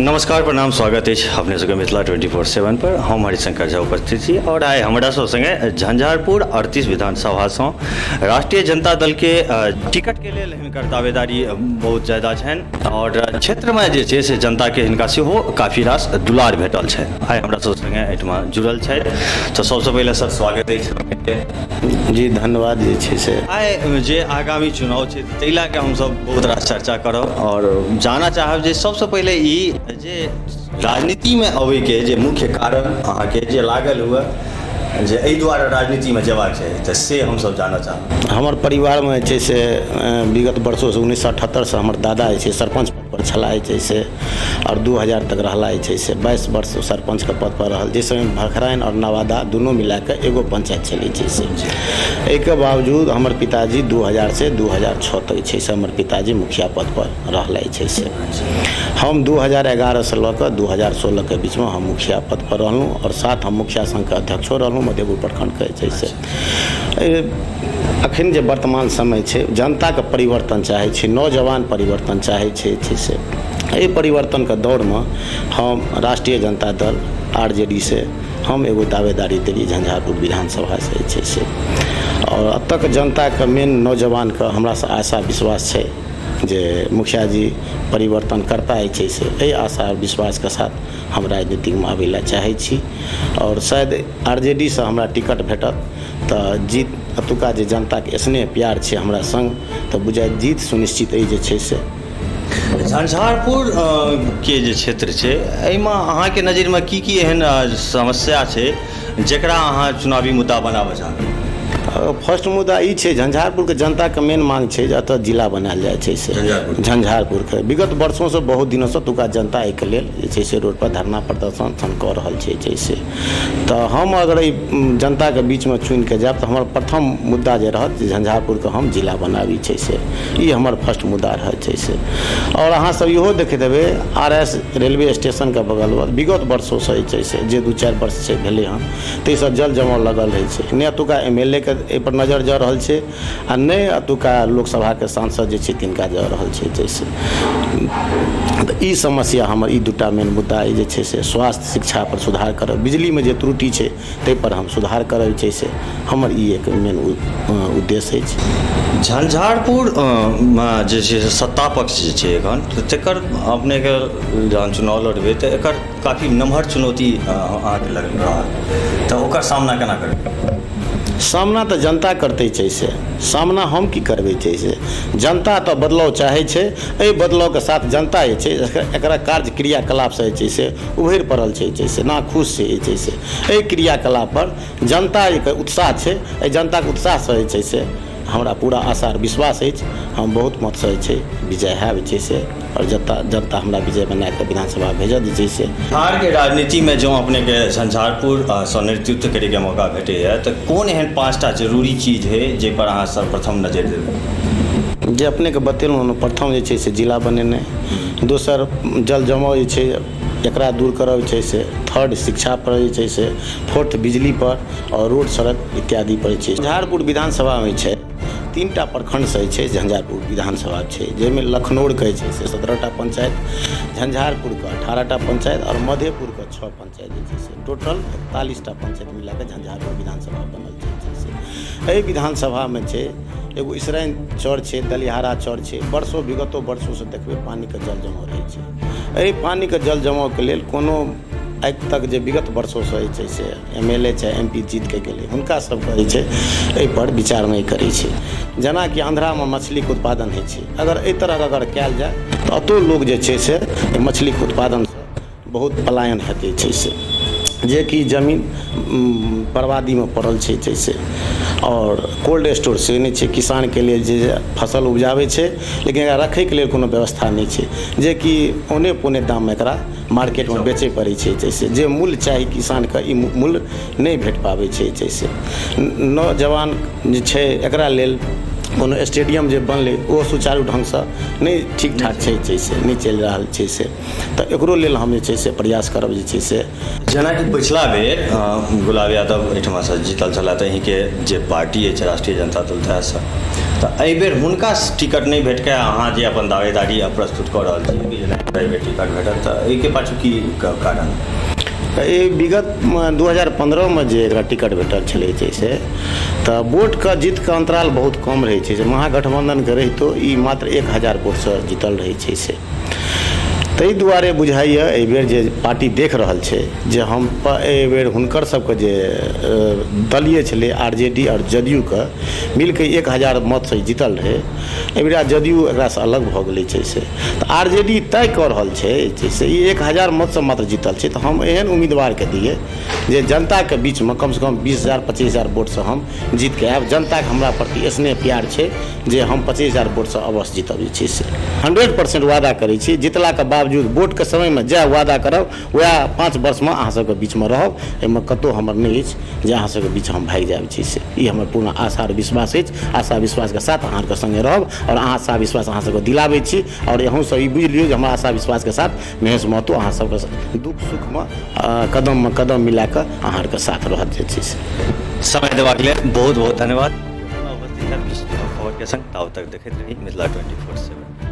नमस्कार, प्रणाम, स्वागत अछि अपने सबके मिथिला 24/7 पर। हम हरिशंकर झा उपस्थित छी और आइ हमरा सब संगे झंझारपुर 38 विधानसभा सँ राष्ट्रीय जनता दल के टिकट के लेल हिनकर दावेदारी बहुत ज्यादा छनि और क्षेत्रमे जे छै से जनता के हिनका सेहो काफी रास दुलार भेटल छनि। आइ हमरा सब संगे एहिठमा जुड़ल छथि। तऽ सबसँ पहिले सर, स्वागत अछि अपनेके। जी, धन्यवाद जे छै से। आइ जे आगामी चुनाव छै, ताहि लए कऽ हमसभ बहुत रास चर्चा करब आओर जानऽ चाहब जे सबसँ पहिले ई जे राजनीतिमे अबैके जे मुख्य कारण अहाँके जे लागल हुए जे एहि दुआरे राजनीतिमे जेबाक चाही, तऽ से हमसभ जानऽ चाहब। हमर परिवारमे जे छै से विगत वर्षोसँ, 1978सँ हमर दादा जे छै सरपञ्च पदपर छलाह जे छै से आओर 2000 तक रहला जे छै से। 22 वर्ष ओ सरपञ्चके पदपर रहल, जाहि समयमे भखराइन आओर नवादा दुनू मिलाके एगो पञ्चायत छलै जे छै से। एहिके बावजूद हमर पिताजी 2000सँ 2006 तक जे छै से हमर पिताजी मुखिया पदपर रहला जे छै से। हम 2011सँ लऽ कऽ 2016के बीचमे हम मुखिया पदपर रहलहुँ आओर साथ हम मुखिया संघके अध्यक्षो रहलहुँ मधेपुर प्रखण्डके जे छै से। अखन जे वर्तमान समय छै, जनताके परिवर्तन चाहै छै, नौजवान परिवर्तन चाहै छै जे छै से। एहि परिवर्तनके दौड़मे हम राष्ट्रीय जनता दल आरजेडी से हम एगो दावेदारी देलियै झंझारपुर विधानसभासँ जे छै से। आओर एतऽके जनताके, मेन नौजवानके हमरासँ आशा विश्वास छै जे मुखिया जी परिवर्तन करता जे छै से। एहि आशा आओर विश्वासके साथ हम राजनीतिकमे आबै लए चाहै छी आओर शायद आरजेडीसँ हमरा टिकट भेटत तऽ जीत, एतुका जे जनताके स्नेह प्यार छै हमरा सङ्ग, तऽ बुझाइ जीत सुनिश्चित अइ जे छै से। झंझारपुर के जे क्षेत्र छै, एहिमे अहाँके नजरिमे की की एहन समस्या छै जकरा अहाँ चुनावी मुद्दा बनाबऽ चाहबै? फर्स्ट मुद्दा ई छै, झंझारपुरके जनताके मेन मांग छै जे एतऽ जिला बनायल जाइ छै से। झंझारपुरके विगत वर्षोसँ, बहुत दिनसँ एतुका जनता एहिके लेल जे छै से रोडपर धरना प्रदर्शन सन कऽ रहल छै जे छै से। तऽ हम अगर एहि जनताके बीचमे चुनिके जायब तऽ हमर प्रथम मुद्दा जे रहत जे झंझारपुरके हम जिला बनाबी छै से। ई हमर फर्स्ट मुद्दा रहत छै से। आओर अहाँसभ इहो देखैत हेबै, आर एस रेलवे स्टेशनके बगलमे विगत वर्षोसँ जे छै से, जे 2-4 वर्ष से भेलै हँ, ताहिसँ जल जमाव लगल रहै छै। नहि एतुका एमएलएके एहिपर नजर जा रहल छै आ नहि एतुका लोकसभाके सांसद जे छै तिनका जा रहल छै जाहिसँ। तऽ ई समस्या हमर ई दूटा मेन मुद्दा अइ जे छै से। स्वास्थ्य, शिक्षापर सुधार करब, बिजलीमे जे त्रुटि छै ताहिपर हम सुधार करब जे छै से, हमर ई एक मेन उद्देश्य अछि। झंझारपुर मे जे छै से सत्ता पक्ष जे छै एखन, तऽ तकर अपनेके जहन चुनाव लड़बै तऽ एकर काफी नमहर चुनौती अहाँके लग रहत, तऽ ओकर सामना केना करबै? सामना तऽ जनता करतै छै से, सामना हम की करबै छै से। जनता तऽ बदलाव चाहै छै। एहि बदलावके साथ जनता जे छै एकरा कार्य क्रियाकलापसँ जे छै से उभरि पड़ल छै जे छै से, नाखुश छै जे छै से एहि क्रियाकलाप पर। जनताके उत्साह छै। एहि जनताके उत्साहसँ जे छै से हमरा पूरा आशा आओर विश्वास अछि, हम बहुत मतसँ जे छै विजय हैब जे छै से आओर जनता जनता हमरा विजय बनाकऽ विधानसभा भेजत जे छै से। बिहारके राजनीतिमे जँ अपनेके झंझारपुरसँ नेतृत्व करैके मौका भेटैए तऽ कोन एहन 5टा जरूरी चीज हइ जाहिपर अहाँ सर्वप्रथम नजरि देबै? जे अपनेके बतेलहुँ हँ, प्रथम जे छै से जिला बनेनाइ, दोसर जल जमाव जे छै एकरा दूर करब छै से, थर्ड शिक्षा पर जे छै से, फोर्थ बिजली पर आओर रोड सड़क इत्यादि पर छै। झंझारपुर विधानसभामे छै 3टा प्रखण्डसँ जे छै झंझारपुर विधानसभा छै, जाहिमे लखनौरके जे छै से 17टा पंचायत, झंझारपुरके 18टा पंचायत आओर मधेपुरके 6 पंचायत जे छै से, टोटल 41टा पंचायत मिलाकऽ झंझारपुर विधानसभा बनल छै जे छै से। एहि विधानसभामे छै एगो इसराइन चौर छै, दलिहारा चौर छै। वर्षो, विगतो वर्षोसँ देखबै पानिके जल जमाव रहै छै। एहि पानिके जल जमावके लेल कोनो आइ तक जे विगत वर्षोसँ जे छै से एमएलए चाहे एमपी जीतके गेलै, हुनका सबके जे छै एहिपर विचार नहि करै छै। जेनाकि आन्ध्रामे मछलीके उत्पादन होइ छै, अगर एहि तरहके अगर कयल जाय तऽ एतौ लोक जे छै से मछलीके उत्पादनसँ बहुत पलायन हेतै छै से, जेकि जमीन बर्बादीमे पड़ल छै छै से। आओर कोल्ड स्टोर से नहि छै किसानके लेल, जे फसल उपजाबै छै, लेकिन एकरा रखैके लेल कोनो व्यवस्था नहि छै, जेकि औने पौने दाममे एकरा मार्केटमे बेचै पड़ै छै जाहिसँ जे मूल्य चाही किसानके, ई मूल्य नहि भेट पाबै छै। जाहिसँ नौजवान जे छै एकरा लेल कोनो स्टेडियम जे बनलै ओ सुचारू ढङ्गसँ नहि ठीक ठाक छै जे से नहि चलि रहल छै से, तऽ एकरो लेल हम जे छै से प्रयास करब जे छै से। जेनाकि पछिला बेर गुलाब यादव एहिठमासँ जीतल छलाह तऽ अहीँके जे पार्टी अछि राष्ट्रीय जनता दल ताहिसँ, तऽ एहिबेर हुनका टिकट नहि भेटके अहाँ जे अपन दावेदारी प्रस्तुत कऽ रहल छी कि जेना एहिबेर टिकट भेटत, तऽ एहिके पाछू की कारण? तऽ ई विगतमे 2015मे जे एकरा टिकट भेटल छलै जे से, तऽ वोटके जीतके अन्तराल बहुत कम रहै छै, जे महागठबन्धनके रहितो ई मात्र 1000 वोटसँ जीतल रहै छै से। ताहि दुआरे बुझाइए एहिबेर जे पार्टी देख रहल छै जे हम एहिबेर हुनकर सबके जे दलीय छलै आर जे डी आओर जदयूके मिलके 1000 मतसँ जीतल रहै, एहिबेर जदयू एकरासँ अलग भऽ गेलै छै से, तऽ आर जे डी तय कऽ रहल छै जे से ई 1000 मतसँ मात्र जीतल छै, तऽ हम एहन उम्मीदवारके दियै जे जनताके बीचमे कमसँ कम 20,000 25,000 वोटसँ हम जीतके आयब। जनताके हमरा प्रति स्नेह प्यार छै जे हम 25,000 वोटसँ अवश्य जीतब जे छै से 100% वादा करै छी। जीतलाके बावजूद वोटके समयमे जएह वादा करब वएह 5 वर्षमे अहाँ सबके बीचमे रहब, एहिमे कतहु हमर नहि अछि जे अहाँ सबके बीच हम भागि जायब छै से। ई हमर पूर्ण आशा आओर विश्वास अछि। आशा विश्वासके साथ अहाँ आरके सङ्गे रहब आओर अहाँ आशा विश्वास अहाँ सबके दिलाबै छी, आओर अहूँ सब ई बुझि लियौ जे हमर आशा विश्वासके साथ महेश महतो अहाँ सबके दुःख सुखमे कदममे कदम मिलाकऽ अहाँ आरके साथ रहत जे छै से। समय देबाक लेल बहुत बहुत धन्यवाद। उपस्थित खबर के संग ताव तक देखैत रही मिथिला 24/7।